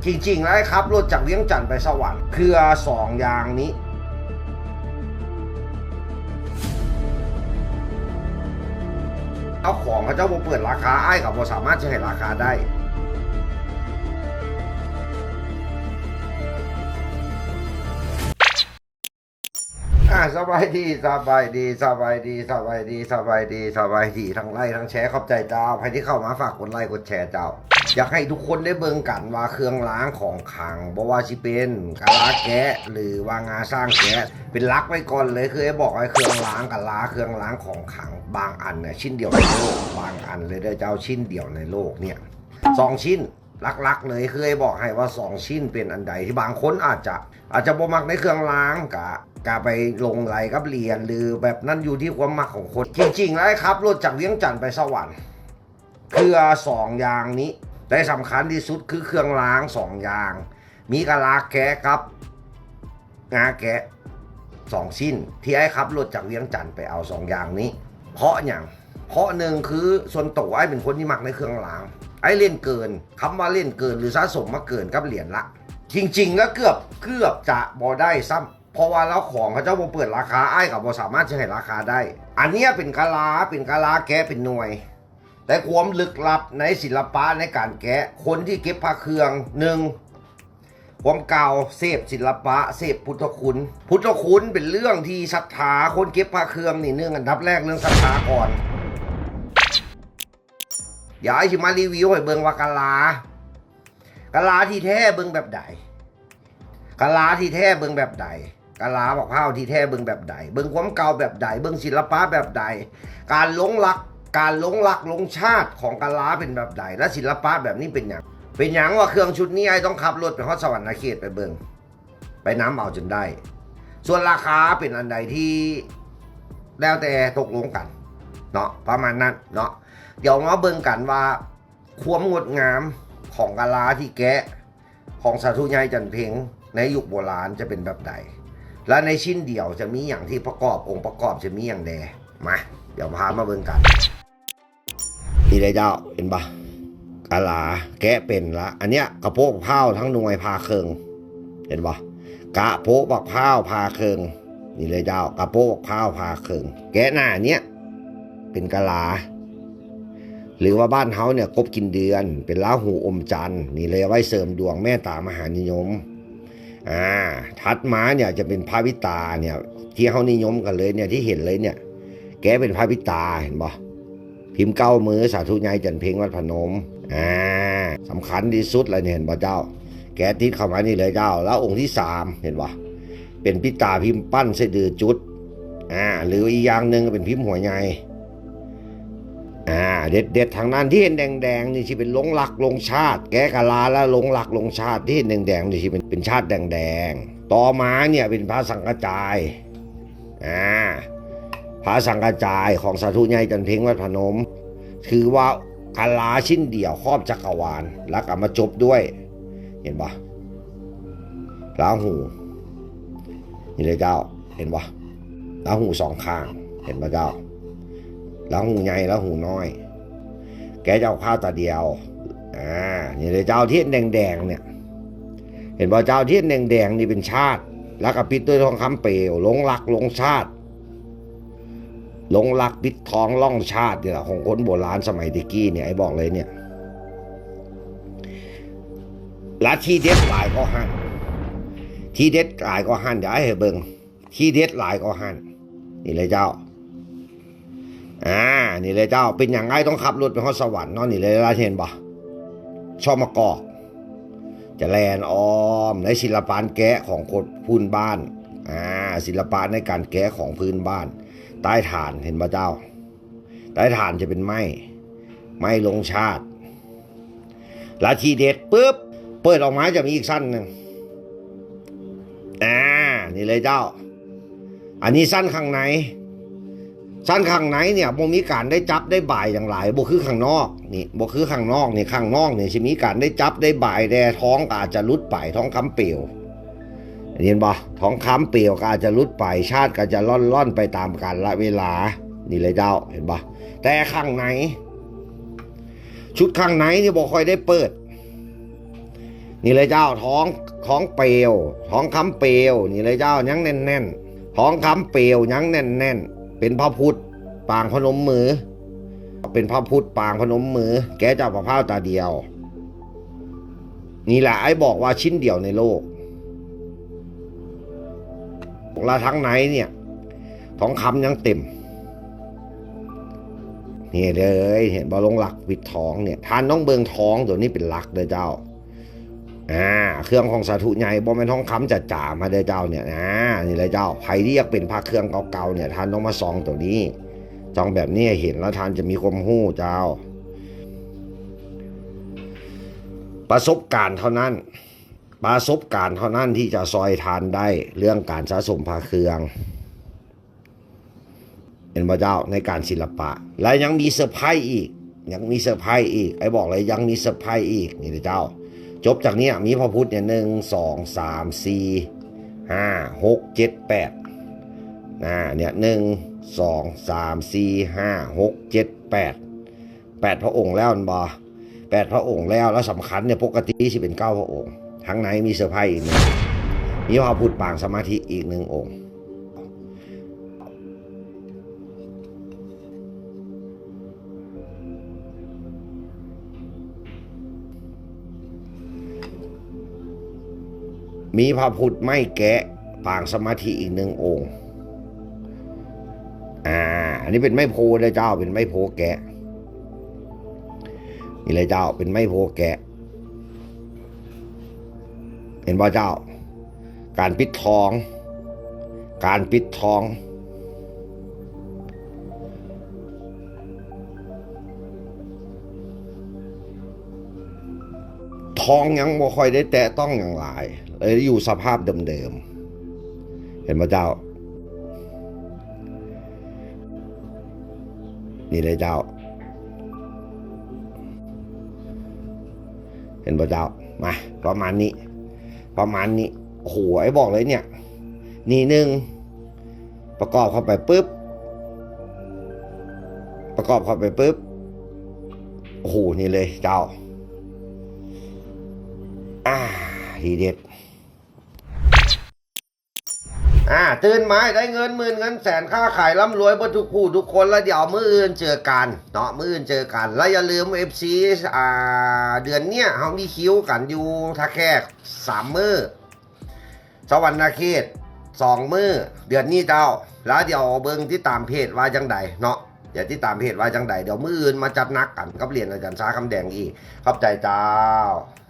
ຈິງໆ ແລ້ວ ອ້າຍຂັບລົດຈາກວຽງຈັນໄປສະຫວັນ ເຄືອສອງຢ່າງນີ້ ເຈົ້າຂອງເຂົາເຈົ້າບໍ່ເປີດລາຄາ ອ້າຍກໍບໍ່ສາມາດຈະໃຫ້ລາຄາໄດ້. ອ່າ ສະບາຍດີ ສະບາຍດີ ສະບາຍດີ ສະບາຍດີ ສະບາຍດີ ສະບາຍດີ ທັງໄລຄ໌ ທັງແຊ ຂອບໃຈເຈົ້າ. ໃຜທີ່ເຂົ້າມາ ຝາກກົດໄລຄ໌ ກົດແຊເຈົ້າ. ຢາກໃຫ້ທຸກຄົນໄດ້ເບິ່ງກັນວ່າເຄື່ອງລາງຂອງຂລັງ ບໍ່ວ່າຊິເປັນກະລາແກະ ຫຼືວ່າງາຊ້າງແກະ ເປັນຫຼັກໄວ້ກ່ອນເລີຍ. ຄືໄອ້ບອກໄວ້ ເຄື່ອງລາງກະລາ ເຄື່ອງລາງຂອງຂລັງບາງອັນເນຍ ຊິ້ນດຽວໃນໂລກ ບາງອັນເລີຍເດີເຈົ້າ ຊິ້ນດຽວໃນໂລກເນຍ ສອງຊິ້ນ ຫຼັກໆ ເລີຍ ຄືໄອ້ບອກໃຫ້ວ່າສອງຊິ້ນເປັນອັນໃດທີ່ບາງຄົນອາດຈະ ອາດຈະບໍ່ມັກໃນເຄື່ອງລາງ ກະ ກະໄປຫຼົງໄຫຼກັບຫຼຽນ ຫຼືແບບນັ້ນ ຢູ່ທີ່ຄວາມມັກຂອງຄົນ. ຈິງໆ ແລ້ວ ອ້າຍຂັບລົດຈາກວຽງຈັນໄປສະຫວັນ ເຄືອສອງຢ່າງນີ້ ແຕ່ສຳຄັນທີ່ສຸດຄືເຄື່ອງລາງສອງຢ່າງ ມີກະລາແກະກັບ ງາແກະສອງຊິ້ນ ທີ່ອ້າຍຂັບລົດຈາກວຽງຈັນໄປເອົາສອງຢ່າງນີ້. ເພາະຫຍັງ? ເພາະໜຶ່ງຄືສ່ວນໂຕອ້າຍເປັນຄົນທີ່ມັກໃນເຄື່ອງລາງ ອ້າຍຫຼິ້ນເກີນ ຄຳວ່າຫຼິ້ນເກີນ ຫຼືສະສົມມາເກີນກັບຫຼຽນລະ ຈິງໆ ແລ້ວເກືອບ ເກືອບຈະບໍ່ໄດ້ຊ້ຳ ເພາະວ່າລາວຂອງເຂົາເຈົ້າບໍ່ເປີດລາຄາ ອ້າຍກໍບໍ່ສາມາດຈະໃຫ້ລາຄາໄດ້. ອັນເນີ້ຍເປັນກະລາ ເປັນກະລາແກະເປັນໜ່ວຍ ແຕ່ຄວາມລຶກລັບໃນສິລະປະໃນການແກະ ຄົນທີ່ເກັບພະເຄື່ອງ ໜຶ່ງ ຄວາມເກົ່າ ເສບສິລະປະ ເສບພຸດທະຄຸນ. ພຸດທະຄຸນເປັນເລື່ອງທີ່ສັດທາ ຄົນເກັບພະເຄື່ອງນີ້ ໜຶ່ງ ອັນດັບແລກເລື່ອງສັດທາກ່ອນ. ດຽວອ້າຍຊິມາຣີວິວໃຫ້ເບິ່ງວ່າກະລາ ກະລາທີ່ແທ້ເບິ່ງແບບໃດ? ກະລາທີ່ແທ້ເບິ່ງແບບໃດ? ກະລາບັກພ້າວທີ່ແທ້ເບິ່ງແບບໃດ? ເບິ່ງຄວາມເກົ່າແບບໃດ? ເບິ່ງສິລະປະແບບໃດ? ການຫຼົງຫຼັກ ການຫຼົງຫຼັກຫຼົງຊາດຂອງກະລາເປັນແບບໃດ? ແລະ ສິລະປະແບບນີ້ເປັນຫຍັງ? ເປັນຫຍັງວ່າເຄື່ອງຊຸດນີ້ອ້າຍຕ້ອງຂັບລົດໄປຮອດສະຫວັນນະເຂດໄປເບິ່ງ ໄປນຳເອົາຈົນໄດ້. ສ່ວນລາຄາເປັນອັນໃດທີ່ແລ້ວແຕ່ຕົກລົງກັນເນາະ ປະມານນັ້ນເນາະ. ດຽວມາເບິ່ງກັນວ່າຄວາມງົດງາມຂອງກະລາທີ່ແກະ ຂອງສາທຸໃຫຍ່ຈັນເພັງໃນຍຸກໂບລານຈະເປັນແບບໃດ ແລະ ໃນຊິ້ນດຽວຈະມີຫຍັງທີ່ປະກອບ ອົງປະກອບຈະມີຫຍັງແດ່? ມາ ດຽວພາມາເບິ່ງກັນ. ນີ້ເດ້ເຈົ້າ ເຫັນບໍ່? ກະລາແກະເປັນລະ ອັນເນີ້ຍກະໂປະບັກພ້າວທັງໜ່ວຍຜ່າເຄິ່ງ ເຫັນບໍ່? ກະໂປະບັກພ້າວຜ່າເຄິ່ງ ນີ້ເລີຍເຈົ້າ ກະໂປະບັກພ້າວຜ່າເຄິ່ງ. ແກະໜ້າເນີ້ຍເປັນກະລາ ຫຼືວ່າບ້ານເຮົາເນຍ ກົບກິນເດືອນ ເປັນລາຫູອົມຈັນ ນີ້ເລີຍ ເອົາໄວ້ເສີມດວງ ແມ່ຕາມະຫານິຍົມ. ອ່າ ຖັດມາເນຍຈະເປັນພະປິດຕາເນຍ ທີ່ເຮົານິຍົມກັນເລີຍເນຍ ທີ່ເຫັນເລີຍເນຍ ແກະເປັນພະປິດຕາ ເຫັນບໍ່? ພິມເກົ້າມື ສາທຸໃຫຍ່ຈັນເພັງ ວັດພະນົມ. ອ່າ ສຳຄັນທີ່ສຸດລະນີ້ ເຫັນບໍ່ເຈົ້າ? ແກະຕິດເຂົ້າມານີ້ເລີຍເຈົ້າ. ແລ້ວອົງທີສາມ ເຫັນບໍ່? ເປັນປິດຕາພິມປັ້ນສະດືຈຸດ ອ່າ ຫຼືອີກຢ່າງໜຶ່ງເປັນພິມຫົວໃຫຍ່. ອ່າ ເດັດໆ ທັງນັ້ນ ທີ່ເຫັນແດງໆ ນີ້ຊິເປັນລົງຫຼັກລົງຊາດ ແກະກະລາແລ້ວລົງຫຼັກລົງຊາດ ທີ່ເຫັນແດງໆ ນີ້ຊິເປັນ ເປັນຊາດແດງໆ. ຕໍ່ມາເນຍເປັນພະສັງກະຈາຍ ອ່າ ພະສັງກະຈາຍຂອງສາທຸໃຫຍ່ຈັນເພັງ ວັດພະນົມ ຖືວ່າກະລາຊິ້ນດຽວຄອບຈັກກະວານ ແລ້ວກໍມາຈົບດ້ວຍ ເຫັນບໍ່? ລາຫູ ນີ້ເລີຍເຈົ້າ ເຫັນບໍ່? ລາຫູສອງຂ້າງ ເຫັນບໍ່ເຈົ້າ? ລາຫູໃຫຍ່ ລາຫູນ້ອຍ ແກະເຈົ້າຂ້າຕາດຽວ. ອ່າ ນີ້ເລີຍເຈົ້າ ທີ່ເຫັນແດງໆ ເນຍ ເຫັນບໍ່ເຈົ້າ? ທີ່ເຫັນແດງໆ ນີ້ເປັນຊາດ ແລ້ວກໍປິດດ້ວຍທອງຄຳເປວ ລົງຫຼັກລົງຊາດ ລົງຫຼັກປິດທອງລ່ອງຊາດນີ້ລະ ຂອງຄົນໂບລານສະໄໝແຕ່ກີ້ນີ້ ອ້າຍບອກເລີຍເນຍ. ແລະ ທີ່ເດັດຫຼາຍກວ່າຫັ້ນ ທີ່ເດັດຫຼາຍກວ່າຫັ້ນ ດຽວອ້າຍໃຫ້ເບິ່ງ ທີ່ເດັດຫຼາຍກວ່າຫັ້ນ ນີ້ເລີຍເຈົ້າ. ອ່າ ນີ້ເລີຍເຈົ້າ ເປັນຫຍັງອ້າຍຕ້ອງຂັບລົດໄປຮອດສະຫວັນເນາະ ນີ້ເລີຍ ເຫັນບໍ່? ຊອບມະກອກ ຈະແລ່ນອ້ອມໃນສິລະປະການແກະຂອງຄົນພື້ນບ້ານ ອ່າ ສິລະປະໃນການແກະຂອງພື້ນບ້ານ ໃຕ້ຖານ ເຫັນບໍ່ເຈົ້າ? ໃຕ້ຖານຈະເປັນໄມ້ ໄມ້ລົງຊາດ ລະທີເດັດປຶບ ເປີດອອກມາຈະມີອີກຊັ້ນໜຶ່ງ ອ່າ ນີ້ເລີຍເຈົ້າ. ອັນນີ້ຊັ້ນຂ້າງໃນ ຊັ້ນຂ້າງໃນເນຍ ບໍ່ມີການໄດ້ຈັບໄດ້ບາຍຫຍັງຫຼາຍ ບໍ່ຄືຂ້າງນອກນີ້ ບໍ່ຄືຂ້າງນອກນີ້ ຂ້າງນອກນີ້ຊິມີການໄດ້ຈັບໄດ້ບາຍແດ່ ທອງກໍອາດຈະຫຼຸດໄປ ທອງຄຳເປວ ເຫັນບໍ່? ທອງຄຳເປວກໍອາດຈະຫຼຸດໄປ ຊາດກໍຈະລ່ອນໆໄປຕາມການລະເວລາ ນີ້ເລີຍເຈົ້າ ເຫັນບໍ່? ແຕ່ຂ້າງໃນ ຊຸດຂ້າງໃນນີ້ບໍ່ຄ່ອຍໄດ້ເປີດ ນີ້ເລີຍເຈົ້າ ທອງ ທອງເປວ ທອງຄຳເປວ ນີ້ເລີຍເຈົ້າ ຍັງແໜ້ນໆ ທອງຄຳເປວ ຍັງແໜ້ນໆ ເປັນພະພຸດປາງພະນົມມື ເປັນພະພຸດປາງພະນົມມື ແກະເຈົ້າພະພ້າວຕາດຽວ. ນີ້ແຫຼະ ອ້າຍບອກວ່າຊິ້ນດຽວໃນໂລກ ແລະ ທາງໃນເນີ້ຍ ທອງຄຳຍັງເຕັມ. ນີ້ເລີຍ ເຫັນບໍ່? ລົງຫຼັກປິດທອງເນີ້ຍ ທ່ານຕ້ອງເບິ່ງທອງໂຕນີ້ເປັນຫຼັກເດີເຈົ້າ. ອາ ເຄື່ອງຂອງສາທຸໃຫຍ່ ບໍ່ແມ່ນທອງຄຳຈະຈາມາເດີເຈົ້າເນີ້ຍ. ອາ ນີ້ແຫຼະເຈົ້າ ໃຜທີ່ຢາກເປັນພະເຄື່ອງເກົ່າໆເນີ້ຍ ທ່ານຕ້ອງມາສ່ອງໂຕນີ້ ສ່ອງແບບນີ້ໃຫ້ເຫັນ ແລ້ວທ່ານຈະມີຄວາມຮູ້ເຈົ້າ. ປະສົບການເທົ່ານັ້ນ ປະສົບການເທົ່ານັ້ນທີ່ຈະຊ່ອຍທ່ານໄດ້ເລື່ອງການສະສົມພະເຄື່ອງ ເຫັນບໍ່ເຈົ້າ? ໃນການສິລະປະ ແລະ ຍັງມີເຊີໄພອີກ ຍັງມີເຊີໄພອີກ ອ້າຍບອກເລີຍ ຍັງມີເຊີໄພອີກ. ນີ້ເດີເຈົ້າ ຈົບຈາກນີ້ມີພະພຸດເນີ້ຍ ໜຶ່ງ ສອງ ສາມ ສີ່ ຫ້າ ຫົກ ເຈັດ ແປດ ນະ ເນີ້ຍ ໜຶ່ງ ສອງ ສາມ ສີ່ ຫ້າ ຫົກ ເຈັດ ແປດ ແປດພະອົງແລ້ວແມ່ນບໍ່? ແປດພະອົງແລ້ວ ແລ້ວສຳຄັນເນີ້ຍ ປົກກະຕິຊິເປັນເກົ້າພະອົງ. ທາງໃນມີເຊີໄພອີກໜຶ່ງ ມີພະພຸດປາງສະມາທິອີກໜຶ່ງອົງ. ມີພະພຸດໄມ້ແກະປາງສະມາທິອີກໜຶ່ງອົງ. ອາ ອັນນີ້ເປັນໄມ້ໂພເດີເຈົ້າ ເປັນໄມ້ໂພແກະ. ນີ້ເລີຍເຈົ້າ ເປັນໄມ້ໂພແກະ ເຫັນບໍ່ເຈົ້າ? ການປິດທອງ ການປິດທອງ ທອງຍັງບໍ່ຄ່ອຍໄດ້ແຕະຕ້ອງຫຍັງຫຼາຍ ເລີຍຢູ່ສະພາບເດີມໆ. ເຫັນບໍ່ເຈົ້າ? ນີ້ເລີຍເຈົ້າ ເຫັນບໍ່ເຈົ້າ? ມາ ປະມານນີ້ ປະມານນີ້. ໂອ້ໂຫ ອ້າຍບອກເລີຍເນີ້ຍ ນີ້ໜຶ່ງ ປະກອບເຂົ້າໄປປຶບ ປະກອບເຂົ້າໄປປຶບ ໂອ້ໂຫ ນີ້ເລີຍເຈົ້າ. ອາ ທີເດັດ. ອາ ຕື່ນມາໃຫ້ໄດ້ເງິນໝື່ນເງິນແສນ ຄ້າຂາຍລ່ຳລວຍເບິດທຸກຜູ້ທຸກຄົນ ແລ້ວດຽວມື້ອື່ນເຈີກັນເນາະ ມື້ອື່ນເຈີກັນ. ແລ້ວຢ່າລືມ ເອັຟຊີ ອາ ເດືອນເນີ້ຍເຮົາມີຄິວກັນຢູ່ທ່າແຂກສາມມື້ ສະຫວັນນະເຂດສອງມື້ ເດືອນນີ້ເຈົ້າ. ແລ້ວດຽວເບິ່ງຕິດຕາມເພຈວ່າຈັ່ງໃດເນາະ ດຽວຕິດຕາມເພຈວ່າຈັ່ງໃດ ດຽວມື້ອື່ນມາຈັດໜັກກັນກັບຫຼຽນອາຈານຊາຄຳແດງອີກ. ຂອບໃຈເຈົ້າ.